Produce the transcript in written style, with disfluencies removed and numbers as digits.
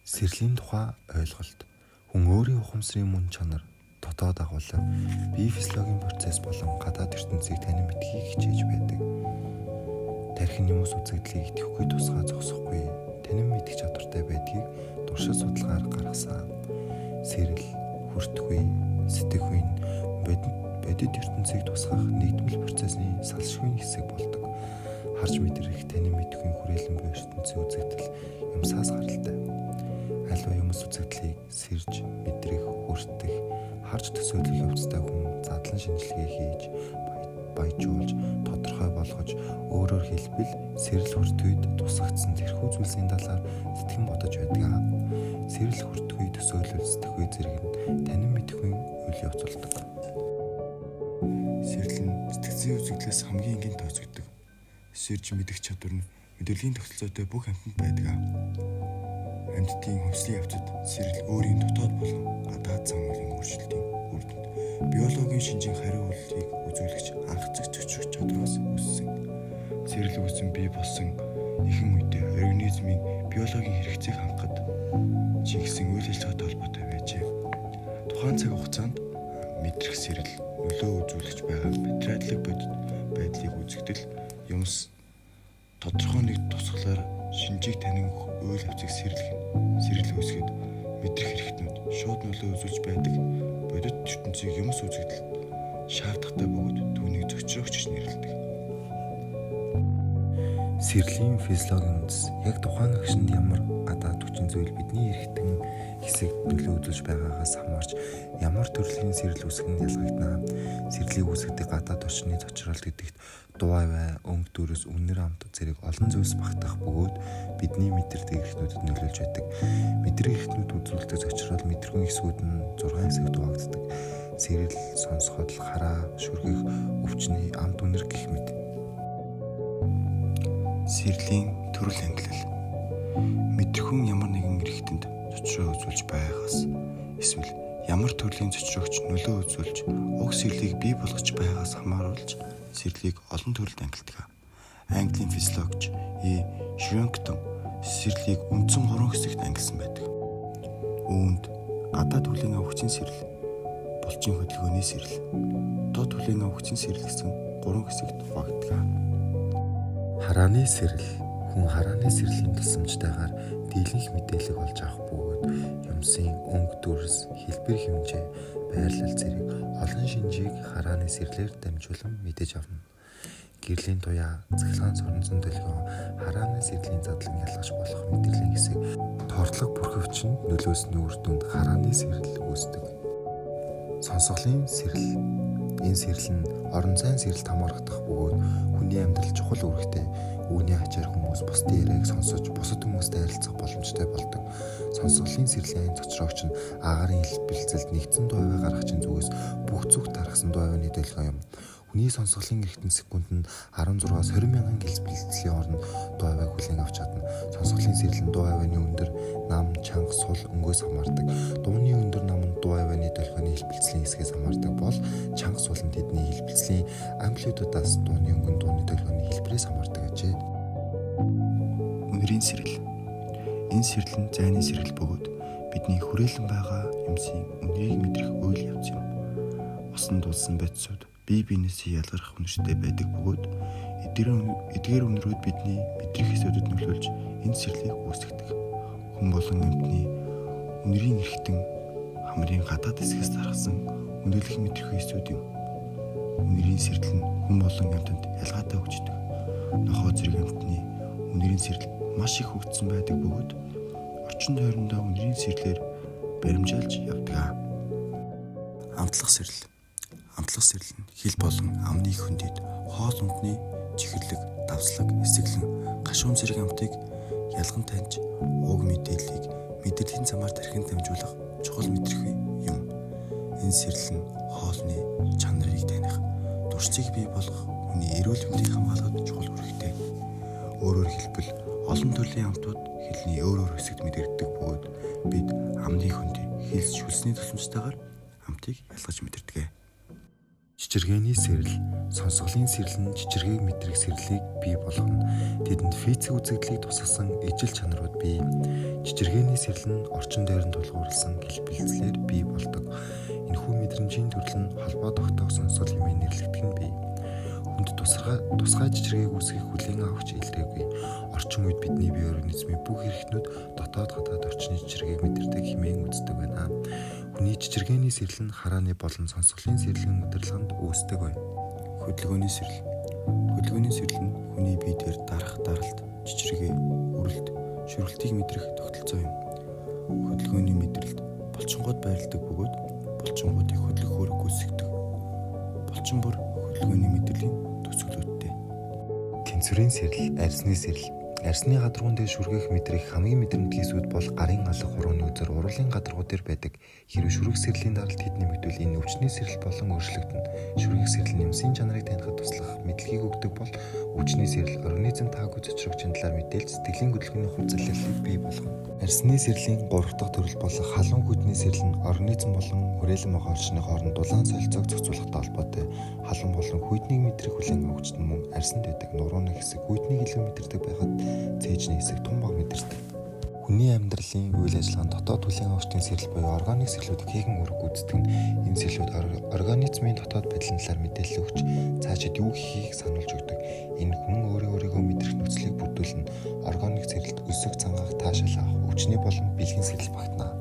Сэрлийн тухай ойлголт. Хүн өөрийн ухамсарын мөн чанар, дотоод агуулга, бие физиологийн процесс болон гадаад ертөнцийг танин мэдэхийг хичээж байдаг. Тархи нь юмс үзэгдлийг идэвхгүй тусгай зогсохгүй, танин мэдэх чадвартай байдгийг туршид судалгаар гаргасан. Сэрэл, хүртгүй, сэтгэхүй нь бодит ертөнцийг тусгах нэгдмэл процессны салшгүй хэсэг болдог. Харж мэдрэх, танин мэдэхүйн хүрээлэн буй ертөнцийн үзэгдэл юмсаас гаралтай. Аливаа юмс үзэгдлийг сэрж, мэдрэх, хүртэх, харж төсөөлөх явцтай хүн задлан шинжилгээ хийж, баяжуулж, тодорхой болгож, өөрөөр хэлбэл сэрэл хүртгүйд тусгагдсан тэрхүү зүйлсийн талаар сэтгэн бодож байдаг. Сэрэл хүртгүй, төсөөлөл, сэтгэхүй зэрэг нь танин мэдэхүйн үйл явц болдог. Сэрэл нь сэтгцийн үзэгдлээс хамгийн энгийн тооцогддог. Сэрж мэдэх чадвар нь мэдрэлийн тогтолцоотой бүх амьтанд байдаг. Амьтдын хувьслын явцад сэрэл өөрийн дотоод болон гадаад зан үйлийн өөрчлөлтийн үр дүнд биологийн шинжийн хариу үйлдэлийг үзүүлэгч анх зохицогч чадвараас үүссэн. Сэрэл үүсэн бий болсон ихэнх үедээ организмын биологийн хэрэгцээг хангахад чиглэсэн үйл ажиллагаатай холбоотой байжээ. Тухайн цаг хугацаанд мэдрэх сэрэл нөлөө үзүүлж байгаа материалын бодит байдлыг үзэгдэл юмс тодорхой нэг тусгалаар шинжийг танин үйл явцыг сэрлэх нь сэрэл үүсгэхэд мэдрэх хэрэгтнүүд шууд нөлөө үзүүлж байдаг бодит ертөнцийг юмс үзэгдэл шаардлагатай бөгөөд түүнийг зочроогч гэж нэрлэдэг. Сэрлийн физиологийн үндэс яг тухайн агшинд ямар гадаад хүчин зүйл бидний эрхтэн хэсэгт нөлөө үзүүлж байгаагаас хамаарч ямар төрлийн сэрэл үүсгэх нь ялгагдана. Сэрлийг үүсгэдэг гадаад орчны зочролт гэдэгт дуу авиа, өнгө дүрс, үнэр амт зэрэг олон зүйлс багтах бөгөөд бидний мэдэрдэг эрхтнүүдэд нөлөөлж байдаг. Мэдрэг эрхтнүүд үзүүлдэг зочрол мэдрэхүйн хэсгүүд нь 6 хэсэгт хуваагддаг. Сэрэл, сонсгол, хараа, шүргэх, өвчний, амт үнэр гэх мэт. Сэрлийн төрөл ангилал. Мэдрэхүйн ямар нэгэн эрхтэнд зочроо үзүүлж байгаагаас эсвэл ямар төрлийн зочрогч нөлөө үзүүлж уг сэрлийг бий болгож байгаагаас хамааруулж сэрлийг олон төрөлд ангилдаг. Английн физиологч Э. Шрёнгтон сэрлийг үндсэн 3 хэсэгт ангилсан байдаг. Үүнд гадаад хүлээн авахчийн сэрэл, булчин хөдөлгөөний сэрэл, доод хүлээн авахчийн сэрэл гэсэн 3 хэсэгт хуваагддаг. Харааны сэрэл. Хүн харааны сэрлийн тусламжтайгаар дийлэнх мэдээллийг олж авах бөгөөд юмсын өнгө дүрс, хэлбэр хэмжээ, байрлал зэрэг олон шинжийг харааны сэрлээр дамжуулан мэдэж авна. Гэрлийн туяа, цахилгаан соронзон долгион харааны сэрлийн задлан ялгаж болох мэдрэлийн хэсэг тордлого бүрхөвчөнд нөлөөсний үр дүнд харааны сэрэл үүсдэг. Сонсголын сэрэл. Энэ сэрэл нь орон зайн сэрэлд хамаарагдах бөгөөд хүний амьдрал чухал үүрэгтэй. Үүний ачаар хүмүүс бусдын яриаг сонсож, бусад хүмүүстэй харилцах боломжтой болдог. Сонсголын сэрлийн зочроогч нь агаарын хэлбэлзэлд нэгдсэн дуу авиа гаргахчийн зүгээс бүх зүгт тархсан дуу авианы долгион юм. Хүний сонсголын эрхтэн секундэд нь 16-аас 20 мянган хэлбэлзлийн хооронд дуу авиаг хүлээн авч чадна. Сонсголын сэрэл нь дуу авианы өндөр, нам, чанга, сул өнгөөс хамаардаг. Дууны өндөр нам нь дуу авианы долгионы хэлбэлзлийн хэсгээс хамаардаг бол чанга сул нь тэдний хэлбэлзлийн амплитудаас, дууны өнгө нь дууны долгионы хэлбэрээс хамаардаг ажээ. Үнэрийн сэрэл. Энэ сэрэл нь зайны сэрэл бөгөөд бидний хүрээлэн байгаа юмсын үнэрийг мэдрэх үйл явц юм. Усан дулсан бодисууд бие биенээсээ ялгарх үнэртэй байдаг бөгөөд эдгээр үнэрүүд бидний мэдрэх эсүүдэд нөлөөлж энэ сэрлийг үүсгэдэг. Хүн болон амьтны үнэрийн эрхтэн хамрын гадаад хэсгээс тархсан үнэрлэх мэдрэхүй эсүүд юм. Үнэрийн сэрэл нь хүн болон амьтанд ялгаатай хөгждөг. Нохой зэрэг амьтны үнэрийн сэрэл маш их хөгжсөн байдаг бөгөөд орчин тойрондоо үнэрийн сэрлээр баримжаалж явдаг. Амтлах сэрэл. Амтлах сэрэл нь хил болон амны хөндөд хоол ундны чихэрлэг, давслаг, эсэглэн, гашуун зэрэг амтыг ялган таньж уг мэдээллийг мэдрэлийн замаар тархинд дамжуулах чухал мэдрэхүй юм. Энэ сэрэл нь хоолны чанарыг таних, туршцыг бий болгох, хүний эрүүл мэндийг хамгаалахад чухал үүрэгтэй. Өөрөөр хэлбэл олон төрлийн амтууд хилний өөр өөр хэсэгт мэдэгддэг бөгөөд бид амны хөндөй, хил шүлсний тусламжтайгаар амтыг ялгаж мэдэрдэг. Чичиргээний сэрэл, сонсголын сэрэл нь чичиргээг мэдрэх сэрлийг бий болгоно. Тэдэнд физик үзэгдлийг тусгасан ижил чанарууд бий. Чичиргээний сэрэл нь орчин дайран тулгуурласан хэлбэлзлээр бий болдог. Энэхүү мэдрэмжийн төрөл нь холбоо тогтоох сонсгол хэмээн нэрлэгдэх нь бий. Хүнд тусгай чичиргээг үүсгэх хүлээн авахч илрээгүй. Орчин үед бидний бие организмын бүх эрхтнүүд дотоод гадаад орчны чичиргээг мэдэрдэг хэмээн үздэг байна. Хүний чичиргээний сэрэл нь харааны болон сонсголын сэрлийн удирдлаганд үүсдэг байна. Хөдөлгөөний сэрэл. Хөдөлгөөний сэрэл нь хүний бие дээр дарах даралт, чичиргээ, үрэлт, шүргэлтийг мэдрэх тогтолцоо юм. Хөдөлгөөний мэдрэлт булчингууд байрладаг бөгөөд булчингуудыг хөдлөхөөр гүйцэтгэдэг. Булчин бүр хөдөлгөөний мэдрэлийн төсөглөөттэй. Тэнцвэрийн сэрэл, арьсны сэрэл. Арьсны гадаргуун дээр шүргэх мэдрэх хамгийн мэдрэмтгий сүд бол гарын алах хурууны үзэр уруулын гадаргуу дээр байдаг. Хэрвээ шүргэх сэрлийн даралт хэд нэмэгдвэл энэ өвчний сэрэл болон өөрчлөгдөнө. Шүргэх сэрэл нь юмсын чанарыг танихад туслах мэдлэгийг өгдөг бол өвчний сэрэл организм таагүй цочрогчийн талаар мэдээлж сэтгэлийн хөдөлгөөний хувцаслалыг бий болгоно. Арьсны сэрлийн 3 дахь төрөл болох халуун хүйтний сэрэл нь организм болон хүрээлэн байгаа орчны хооронд дулаан солилцоог зохицуулахтай холбоотой. Халуун болон хүйтнийг мэдрэх хүлээн авахчид нь мөн арьсанд байдаг нурууны хэсэг хүйтнийг илүү мэдэрдэг байхад цээжний хэсэг тун бага мэдэрдэг. Хүний амьдралын үйл ажиллагаанд дотоод хүлээн авахчдын сэрэл буюу органик сэрлүүд ихээхэн үүрэг гүйцэтгэх нь. Энэ сэрлүүд организмын дотоод байдлын талаар мэдээлэл өгч цаашид юу хийхийг сануулж өгдөг. Энэ хүн өөрөө өөрийгөө мэдрэх нөхцөлийг бүрдүүлнэ. Органик сэрэлд өсөх, цангаах, таашаал авах, өвчний болон бэлгийн сэрэл багтана.